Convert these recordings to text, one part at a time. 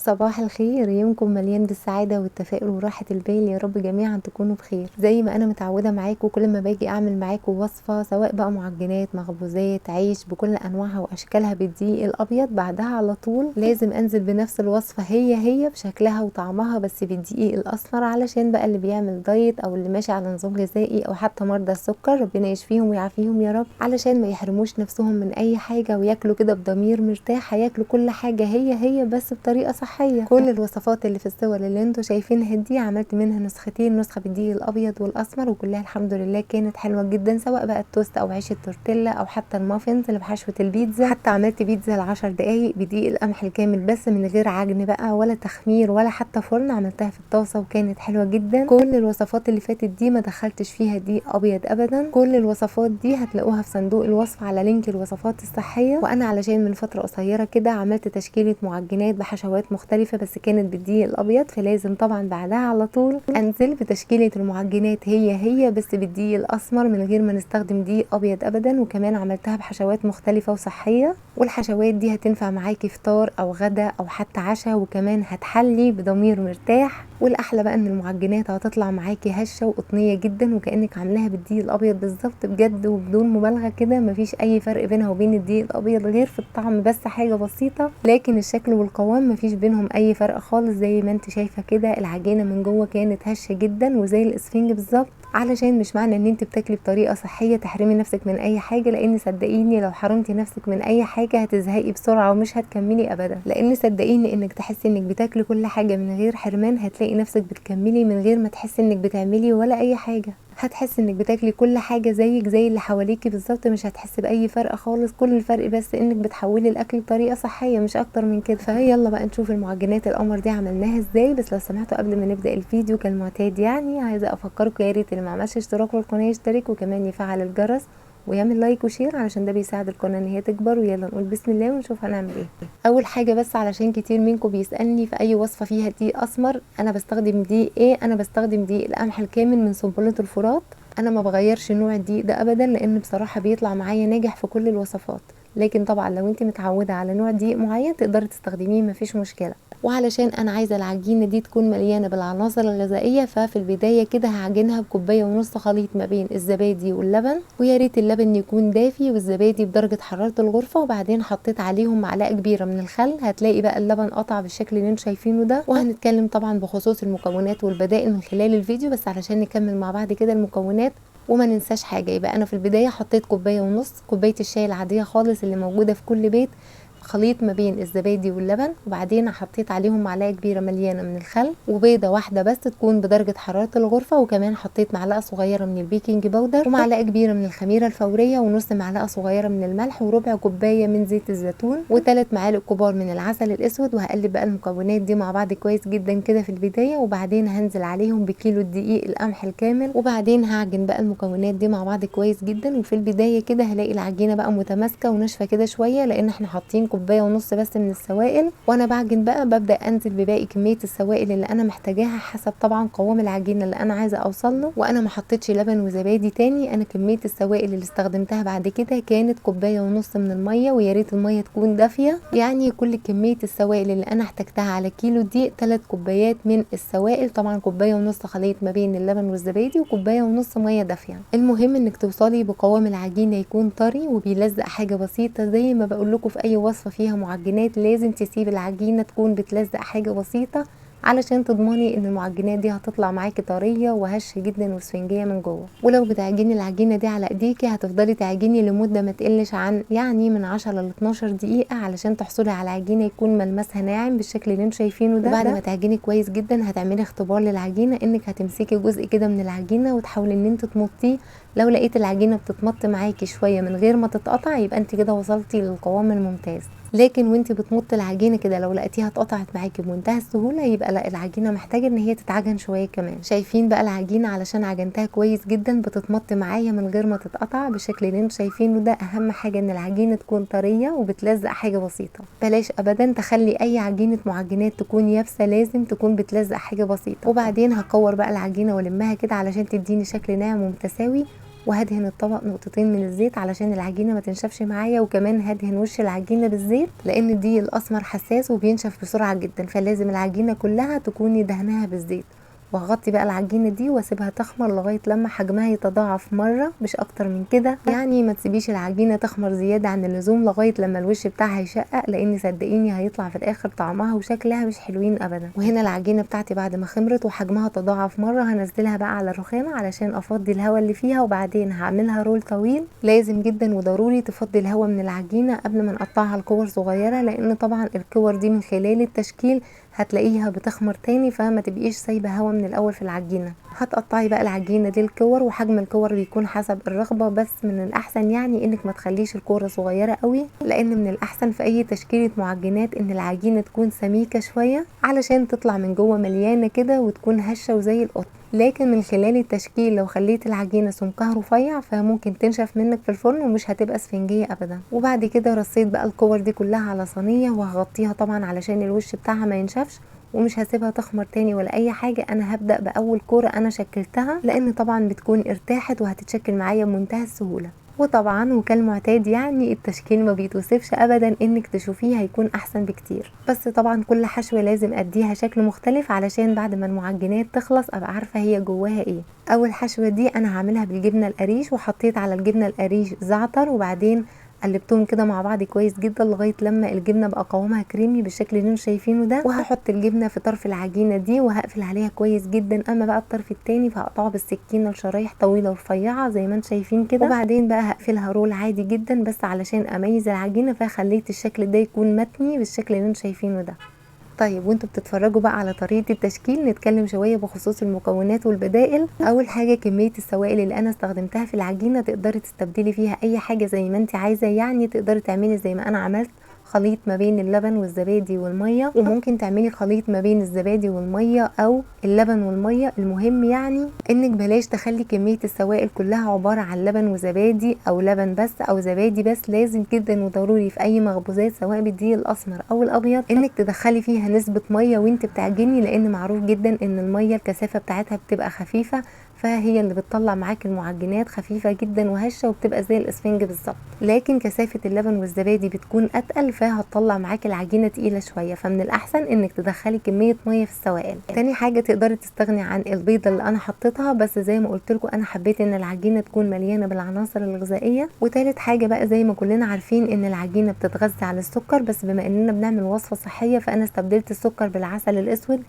صباح الخير، يومكم مليان بالسعادة والتفاؤل وراحة البال، يا رب جميعا تكونوا بخير. زي ما انا متعودة معاكم كل ما باجي اعمل معاكم وصفة، سواء بقى معجنات، مخبوزات، عيش بكل انواعها واشكالها بالدقيق الابيض، بعدها على طول لازم انزل بنفس الوصفة هي هي بشكلها وطعمها بس بالدقيق الاسمر، علشان بقى اللي بيعمل دايت او اللي ماشي على نظام غذائي او حتى مرضى السكر ربنا يشفيهم ويعافيهم يا رب، علشان ما يحرموش نفسهم من اي حاجة وياكلوا كده بضمير مرتاح، هياكلوا كل حاجة هي هي بس بطريقة صحية. كل الوصفات اللي في الصور اللي انتوا شايفينها دي عملت منها نسختين، نسخة بالدقيق الابيض والاسمر، وكلها الحمد لله كانت حلوة جدا، سواء بقى التوست او عيش التورتيلا او حتى ال muffins اللي بحشوة البيتزا. حتى عملت بيتزا ل10 دقايق بدقيق القمح الكامل بس من غير عجن بقى ولا تخمير ولا حتى فرن، عملتها في الطاسة وكانت حلوة جدا. كل الوصفات اللي فاتت دي ما دخلتش فيها دقيق ابيض ابدا، كل الوصفات دي هتلاقوها في صندوق الوصف على link الوصفات الصحية. وانا علشان من فترة قصيرة كده عملت تشكيلة معجنات بحشوات مختلفة بس كانت بالدقيق الابيض، فلازم طبعا بعدها على طول انزل بتشكيلة المعجنات هي هي بس بالدقيق الاسمر من غير ما نستخدم دقيق ابيض ابدا. وكمان عملتها بحشوات مختلفة وصحية، والحشوات دي هتنفع معاكي فطار او غدا او حتى عشاء، وكمان هتحلي بضمير مرتاح. والاحلى بقى ان المعجنات هتطلع معاكي هشه وقطنيه جدا وكانك عاملاها بالدقيق الابيض بالظبط، بجد وبدون مبالغه كده مفيش اي فرق بينها وبين الدقيق الابيض غير في الطعم بس حاجة بسيطة، لكن الشكل والقوام مفيش بينهم اي فرق خالص. زي ما انت شايفه كده العجينة من جوه كانت هشه جدا وزي الاسفنج بالظبط. علشان مش معنى ان انت بتاكلي بطريقة صحية تحرمي نفسك من اي حاجة، لان صدقيني لو حرمتي نفسك من اي حاجة هتزهقي بسرعة ومش هتكملي ابدا، لان صدقيني انك تحسي انك بتاكلي كل حاجة من غير حرمان هتلاقي نفسك بتكملي من غير ما تحسي انك بتعملي ولا اي حاجة، هتحسي انك بتاكلي كل حاجة زيك زي اللي حواليكي بالظبط، مش هتحسي باي فرق خالص. كل الفرق بس انك بتحولي الاكل بطريقة صحية مش اكتر من كده. فيلا بقى نشوف المعجنات القمر دي عملناها ازاي. بس لو سمحتوا قبل ما نبدا الفيديو كالمعتاد يعني عايزه افكركم يا ريت اللي ما عملش اشتراك للقناة يشترك، وكمان يفعل الجرس ويعمل like و share علشان ده بيساعد القناة ان هي تكبر. ويلا نقول بسم الله ونشوف هنعمل ايه. اول حاجة بس علشان كتير منكم بيسالني في اي وصفه فيها دقيق اسمر انا بستخدم دقيق ايه، انا بستخدم دقيق القمح الكامل من سنبله الفرات. انا ما بغيرش نوع الدقيق ده ابدا لان بصراحة بيطلع معايا ناجح في كل الوصفات، لكن طبعا لو انت متعوده على نوع دقيق معين تقدري تستخدميه مفيش مشكلة. وعلشان انا عايزه العجينة دي تكون مليانة بالعناصر الغذائية، ففي البداية كده هعجنها بكوبايه ونص خليط ما بين الزبادي واللبن، ويا ريت اللبن يكون دافي والزبادي بدرجة حرارة الغرفة. وبعدين حطيت عليهم معلقه كبيرة من الخل، هتلاقي بقى اللبن قطع بالشكل اللي انتم شايفينه ده. وهنتكلم طبعا بخصوص المكونات والبدائل من خلال الفيديو، بس علشان نكمل مع بعض كده المكونات وما ننساش حاجة. يبقى انا في البداية حطيت كوباية ونص، كوباية الشاي العادية خالص اللي موجودة في كل بيت، خليط ما بين الزبادي واللبن. وبعدين حطيت عليهم معلقه كبيرة مليانة من الخل، وبيضه واحدة بس تكون بدرجة حرارة الغرفة، وكمان حطيت معلقه صغيرة من ال baking powder، ومعلقة كبيرة من الخميره الفورية، ونص معلقه صغيرة من الملح، وربع كوباية من زيت الزيتون، وثلاث معالق كبار من العسل الاسود. وهقلب بقى المكونات دي مع بعض كويس جدا كده في البداية، وبعدين هنزل عليهم بكيلو الدقيق القمح الكامل، وبعدين هعجن بقى المكونات دي مع بعض كويس جدا. وفي البداية كده هلاقي العجينة بقى متماسكة وناشفه كده شوية، لان احنا حاطين كوباية ونص بس من السوائل. وانا بعجن بقى ببدا انزل بباقي كمية السوائل اللي انا محتاجاها حسب طبعا قوام العجينة اللي انا عايزه اوصل له. وانا ما حطيتش لبن وزبادي تاني، انا كمية السوائل اللي استخدمتها بعد كده كانت كوباية ونص من المية، ويا ريت المية تكون دافيه. يعني كل كمية السوائل اللي انا احتاجتها على كيلو دقيق 3 كوبايات من السوائل، طبعا كوباية ونص خليط ما بين اللبن والزبادي وكوبايه ونص مية دافيه. المهم انك توصلي بقوام العجينة يكون طري وبيلزق حاجة بسيطة. زي ما بقول لكم في اي وصفه فيها معجنات لازم تسيب العجينة تكون بتلزق حاجة بسيطة علشان تضمني ان المعجنات دي هتطلع معاكي طرية وهشه جدا واسفنجيه من جوه. ولو بتعجني العجينة دي على ايديكي هتفضلي تعجني لمدة ما تقلش عن يعني من 10 ل 12 دقيقة علشان تحصلي على عجينه يكون ملمسها ناعم بالشكل اللي انتم شايفينه ده. بعد ما تعجني كويس جدا هتعملي اختبار للعجينه، انك هتمسكي جزء كده من العجينة وتحاولي ان انت تمطيه. لو لقيت العجينة بتتمط معاكي شوية من غير ما تتقطع يبقى انت كده وصلتي للقوام الممتاز. لكن وانت بتمط العجينة كده لو لقيتيها اتقطعت معاكي بمنتهى السهولة يبقى لا، العجينة محتاجه ان هي تتعجن شوية كمان. شايفين بقى العجينة علشان عجنتها كويس جدا بتتمط معايا من غير ما تتقطع بالشكل اللي انتم شايفينه ده. اهم حاجة ان العجينة تكون طرية وبتلزق حاجة بسيطة، بلاش ابدا تخلي اي عجينه معجنات تكون يابسة، لازم تكون بتلزق حاجة بسيطة. وبعدين هكور بقى العجينة والمها كده علشان تديني شكل ناعم ومتساوي. وهدهن الطبق نقطتين من الزيت علشان العجينة ما تنشفش معايا، وكمان هدهن وش العجينة بالزيت لان الدقيق الاسمر حساس وبينشف بسرعة جدا، فلازم العجينة كلها تكوني دهنها بالزيت. وهغطي بقى العجينة دي واسيبها تخمر لغاية لما حجمها يتضاعف مرة، مش اكتر من كده. يعني ما تسيبيش العجينة تخمر زيادة عن اللزوم لغاية لما الوش بتاعها يشقق، لان صدقيني هيطلع في الاخر طعمها وشكلها مش حلوين ابدا. وهنا العجينة بتاعتي بعد ما خمرت وحجمها تضاعف مرة هنزلها بقى على الرخامه علشان افضي الهواء اللي فيها، وبعدين هعملها رول طويل. لازم جدا وضروري تفضي الهواء من العجينة قبل ما نقطعها لكور صغيرة، لان طبعا الكور دي من خلال التشكيل هتلاقيها بتخمر تاني، فما تبقيش سايبه هوا من الاول في العجينة. هتقطعي بقى العجينة دي الكور، وحجم الكور بيكون حسب الرغبة، بس من الاحسن يعني انك ما تخليش الكورة صغيرة قوي، لان من الاحسن في اي تشكيله معجنات ان العجينة تكون سميكة شوية علشان تطلع من جوه مليانة كده وتكون هشه وزي القطن. لكن من خلال التشكيل لو خليت العجينة سمكها رفيع فممكن تنشف منك في الفرن ومش هتبقى اسفنجيه ابدا. وبعد كده رصيت بقى الكور دي كلها على صينية، وهغطيها طبعا علشان الوش بتاعها ما ينشفش، ومش هسيبها تخمر تاني ولا اي حاجة. انا هبدا باول كورة انا شكلتها، لان طبعا بتكون ارتاحت وهتتشكل معايا بمنتهى السهولة. وطبعا وكالمعتاد يعني التشكيل ما بيتوصفش ابدا، انك تشوفيه هيكون احسن بكتير. بس طبعا كل حشوه لازم اديها شكل مختلف علشان بعد ما المعجنات تخلص ابقى عارفه هي جواها ايه. اول حشوه دي انا هعملها بالجبنه القريش، وحطيت على الجبنة القريش زعتر، وبعدين قلبتهم كده مع بعض كويس جدا لغاية لما الجبنة بقى قوامها كريمي بالشكل اللي انتم شايفينه ده. وهحط الجبنة في طرف العجينة دي وهقفل عليها كويس جدا. اما بقى الطرف التاني فهقطعه بالسكينة لشرايح طويلة ورفيعه زي ما انتم شايفين كده، وبعدين بقى هقفلها roll عادي جدا، بس علشان اميز العجينة فخليت الشكل ده يكون متني بالشكل اللي انتم شايفينه ده. طيب وانتوا بتتفرجوا بقى على طريقه التشكيل نتكلم شوية بخصوص المكونات والبدائل. اول حاجة كمية السوائل اللي انا استخدمتها في العجينة تقدري تستبدلي فيها اي حاجة زي ما انت عايزه، يعني تقدري تعملي زي ما انا عملت خليط ما بين اللبن والزبادي والمية، وممكن تعملي خليط ما بين الزبادي والمية او اللبن والمية. المهم يعني انك بلاش تخلي كمية السوائل كلها عبارة عن لبن وزبادي او لبن بس او زبادي بس. لازم جدا وضروري في اي مخبوزات سواء بالدقيق الاسمر او الابيض انك تدخلي فيها نسبه مية وانت بتعجني، لان معروف جدا ان المية الكثافة بتاعتها بتبقى خفيفة، فهي اللي بتطلع معاك المعجنات خفيفة جدا وهشه وبتبقى زي الاسفنج بالظبط. لكن كثافة اللبن والزبادي بتكون اتقل، فهتطلع معاك العجينة تقيلة شوية، فمن الاحسن انك تدخلي كمية مية في السوائل. تاني حاجة تقدري تستغني عن البيضة اللي انا حطيتها، بس زي ما قلت لكم انا حبيت ان العجينة تكون مليانة بالعناصر الغذائية. وتالت حاجة بقى زي ما كلنا عارفين ان العجينة بتتغذى على السكر، بس بما اننا بنعمل وصفه صحية فانا استبدلت السكر بالعسل الاسود.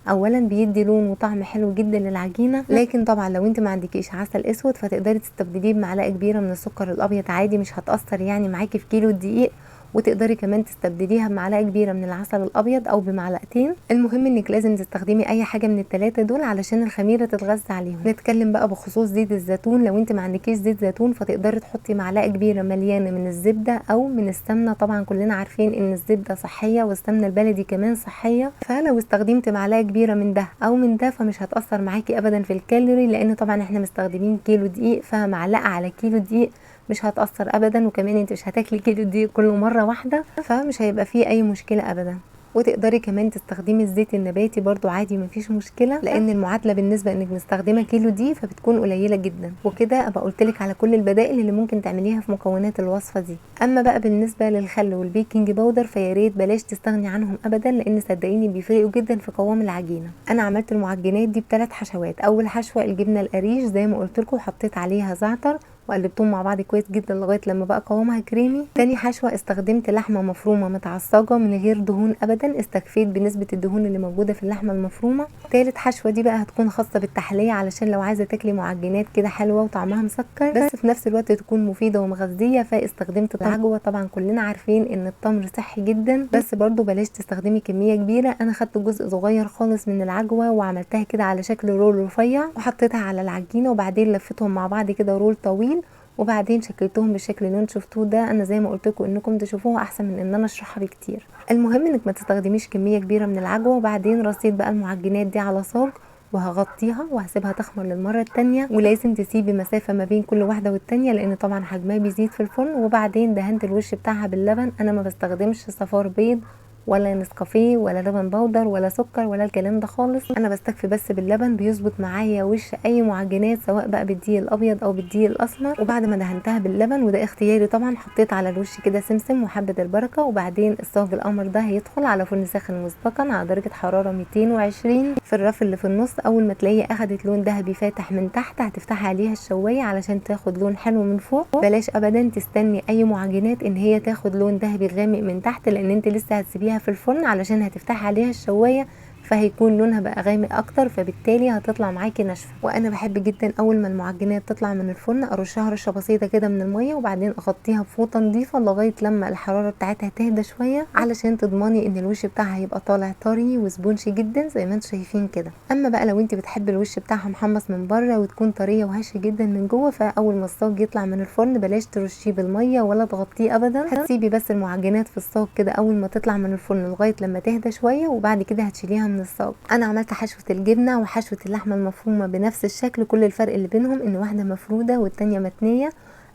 اولا بيدي لون وطعم حلو جدا للعجينه، لكن طبعا لو انت ما عندكيش عسل اسود فتقدري تستبدليه بمعلقه كبيرة من السكر الابيض عادي، مش هتاثر يعني معاكي في كيلو الدقيق. وتقدري كمان تستبدليها بمعلقه كبيرة من العسل الابيض او بمعلقتين. المهم انك لازم تستخدمي اي حاجة من الثلاثة دول علشان الخميره تتغذى عليهم. نتكلم بقى بخصوص زيت الزيتون. لو انت ما عندكيش زيت زيتون فتقدري تحطي معلقه كبيرة مليانة من الزبدة او من السمنة. طبعا كلنا عارفين ان الزبدة صحية والسمنه البلدي كمان صحية، فلو استخدمت معلقه كبيرة من ده او من ده فمش هتاثر معاكي ابدا في الكالوري، لان طبعا احنا مستخدمين كيلو دقيق، فمعلقه على كيلو دقيق مش هتأثر ابدا. وكمان انت مش هتاكلي كيلو دقيق كله مرة واحدة، فمش هيبقى فيه اي مشكلة ابدا. وتقدري كمان تستخدمي الزيت النباتي برضو عادي مفيش مشكلة، لان المعادلة بالنسبة انك مستخدمة كيلو دي فبتكون قليله جدا. وكده ابقى قلتلك على كل البدائل اللي ممكن تعمليها في مكونات الوصفة دي. اما بقى بالنسبة للخل وال baking powder فيا ريت بلاش تستغني عنهم ابدا، لان صدقيني بيفرقوا جدا في قوام العجينة. انا عملت المعجنات دي بثلاث حشوات. اول حشوه الجبنة القريش زي ما قلت لكم، حطيت عليها زعتر وقلبتهم مع بعض كويس جدا لغاية لما بقى قوامها كريمي. تاني حشوه استخدمت لحمه مفرومه متعصجه من غير دهون ابدا، استكفيت بنسبة الدهون اللي موجودة في اللحمة المفرومه. تالت حشوه دي بقى هتكون خاصة بالتحليه، علشان لو عايزه تاكلي معجنات كده حلوة وطعمها مسكر بس في نفس الوقت تكون مفيدة ومغذيه، فاستخدمت العجوه. طبعا كلنا عارفين ان التمر صحي جدا، بس برضو بلاش تستخدمي كمية كبيرة. انا خدت جزء صغير خالص من العجوه وعملتها كده على شكل roll رفيع وحطيتها على العجينة، وبعدين لفتهم مع بعض كده roll طويل، وبعدين شكلتهم بالشكل اللي انتم شفتوه ده. انا زي ما قلت لكم انكم تشوفوه احسن من ان انا اشرحها بكتير. المهم انك ما تستخدميش كمية كبيرة من العجوه. وبعدين رصيت بقى المعجنات دي على صاج وهغطيها وهسيبها تخمر للمرة الثانية، ولازم تسيبي مسافة ما بين كل واحدة والثانية لان طبعا حجمها بيزيد في الفرن. وبعدين دهنت الوش بتاعها باللبن. انا ما بستخدمش صفار بيض ولا نسكافيه ولا لبن بودر ولا سكر ولا الكلام ده خالص. انا بستكفي بس باللبن، بيظبط معايا وش اي معجنات سواء بقى بالدقيق الابيض او بالدقيق الاسمر. وبعد ما دهنتها باللبن وده اختياري طبعا، حطيت على الوش كده سمسم وحبه البركة. وبعدين الصاج القمر ده هيدخل على فرن ساخن مسبقا على درجه حرارة 220 في الرف اللي في النص. اول ما تلاقي اخدت لون ذهبي فاتح من تحت هتفتحي عليها الشوايه علشان تاخد لون حلو من فوق. بلاش ابدا تستني اي معجنات ان هي تاخد لون ذهبي غامق من تحت، لان انت لسه هتسيبيها في الفرن علشان هتفتحي عليها الشوايه، فهيكون لونها بقى غامق اكتر، فبالتالي هتطلع معاكي ناشفة. وانا بحب جدا اول ما المعجنات تطلع من الفرن ارشها رشه بسيطة كده من المية، وبعدين اغطيها بفوطه نظيفة لغاية لما الحرارة بتاعتها تهدى شوية، علشان تضمني ان الوش بتاعها هيبقى طالع طري و spongy جدا زي ما انتم شايفين كده. اما بقى لو انت بتحبي الوش بتاعها محمص من بره وتكون طرية وهشه جدا من جوه، فاول ما الصاج يطلع من الفرن بلاش ترشيه بالمية ولا تغطيه ابدا، هتسيبي بس المعجنات في الصاج كده اول ما تطلع من الفرن لغاية لما تهدى شوية، وبعد كده هتشيليها من الصاج. انا عملت حشوه الجبنة وحشوه اللحمة المفرومه بنفس الشكل، كل الفرق اللي بينهم ان واحدة مفروده والتانية متنيه.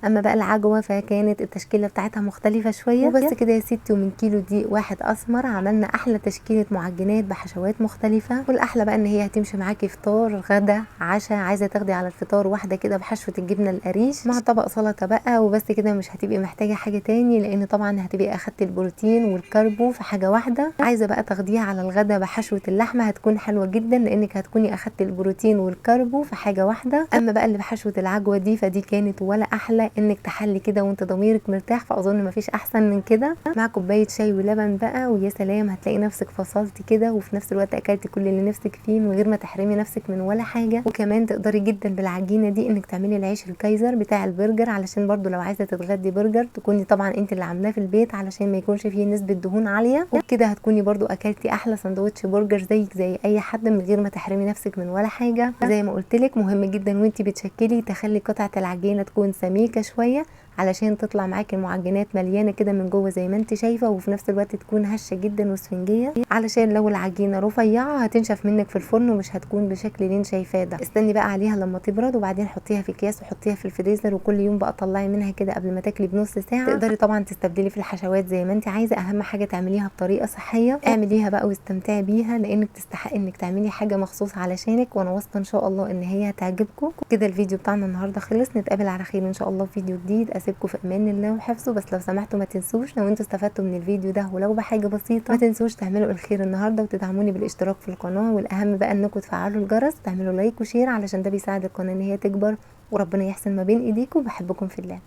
اما بقى العجوه فكانت التشكيلة بتاعتها مختلفة شوية. وبس كده يا ستي، ومن كيلو دقيق واحد اسمر عملنا احلى تشكيله معجنات بحشوات مختلفة. والاحلى بقى ان هي هتمشي معاكي فطار غدا عشاء، عايزه تاخدي على الفطار واحدة كده بحشوه الجبنة القريش مع طبق سلطة بقى، وبس كده مش هتبقي محتاجه حاجة تاني، لان طبعا هتبقي اخدتي البروتين وال carbo في حاجة واحدة. عايزه بقى تاخديها على الغدا بحشوه اللحمة هتكون حلوة جدا، لانك هتكوني اخدتي البروتين وال carbo في حاجة واحدة. اما بقى اللي بحشوه العجوه دي فدي كانت ولا احلى، انك تحلي كده وانت ضميرك مرتاح، فاظن مفيش احسن من كده، مع كوباية شاي ولبن بقى، ويا سلام هتلاقي نفسك فصلتي كده، وفي نفس الوقت اكلتي كل اللي نفسك فيه من غير ما تحرمي نفسك من ولا حاجة. وكمان تقدري جدا بالعجينه دي انك تعملي العيش الكايزر بتاع البرجر، علشان برضو لو عايزه تتغدي برجر تكوني طبعا انت اللي عاملاه في البيت، علشان ما يكونش فيه نسبه دهون عالية. وبكده هتكوني برضو اكلتي احلى سندوتش برجر زيك زي اي حد من غير ما تحرمي نفسك من ولا حاجة. زي ما قلت لك مهم جدا وانت بتشكلي تخلي قطعه العجينة تكون سميكة شوية، علشان تطلع معاكي المعجنات مليانة كده من جوه زي ما انت شايفه، وفي نفس الوقت تكون هشه جدا واسفنجيه، علشان لو العجينة رفيعة هتنشف منك في الفرن ومش هتكون بالشكل اللي انت شايفاه ده. استني بقى عليها لما تبرد، وبعدين حطيها في اكياس وحطيها في الفريزر، وكل يوم بقى طلعي منها كده قبل ما تاكلي بنص ساعة. تقدري طبعا تستبدلي في الحشوات زي ما انت عايزه، اهم حاجة تعمليها بطريقة صحية. اعمليها بقى واستمتعي بيها، لانك تستحق انك تعملي حاجة مخصوص علشانك، وانا واثقة ان شاء الله ان هي هتعجبكم. كده الفيديو بتاعنا النهارده خلص، نتقابل على خير ان شاء الله في فيديو جديد. اسيبكم في امان الله وحفظه. بس لو سمحتوا ما تنسوش لو انتوا استفدتوا من الفيديو ده ولو بحاجة بسيطة، ما تنسوش تعملوا الخير النهارده وتدعموني بالاشتراك في القناة، والاهم بقى انكم تفعلوا الجرس، تعملوا like و share علشان ده بيساعد القناة ان هي تكبر، وربنا يحسن ما بين ايديكم. بحبكم في الله.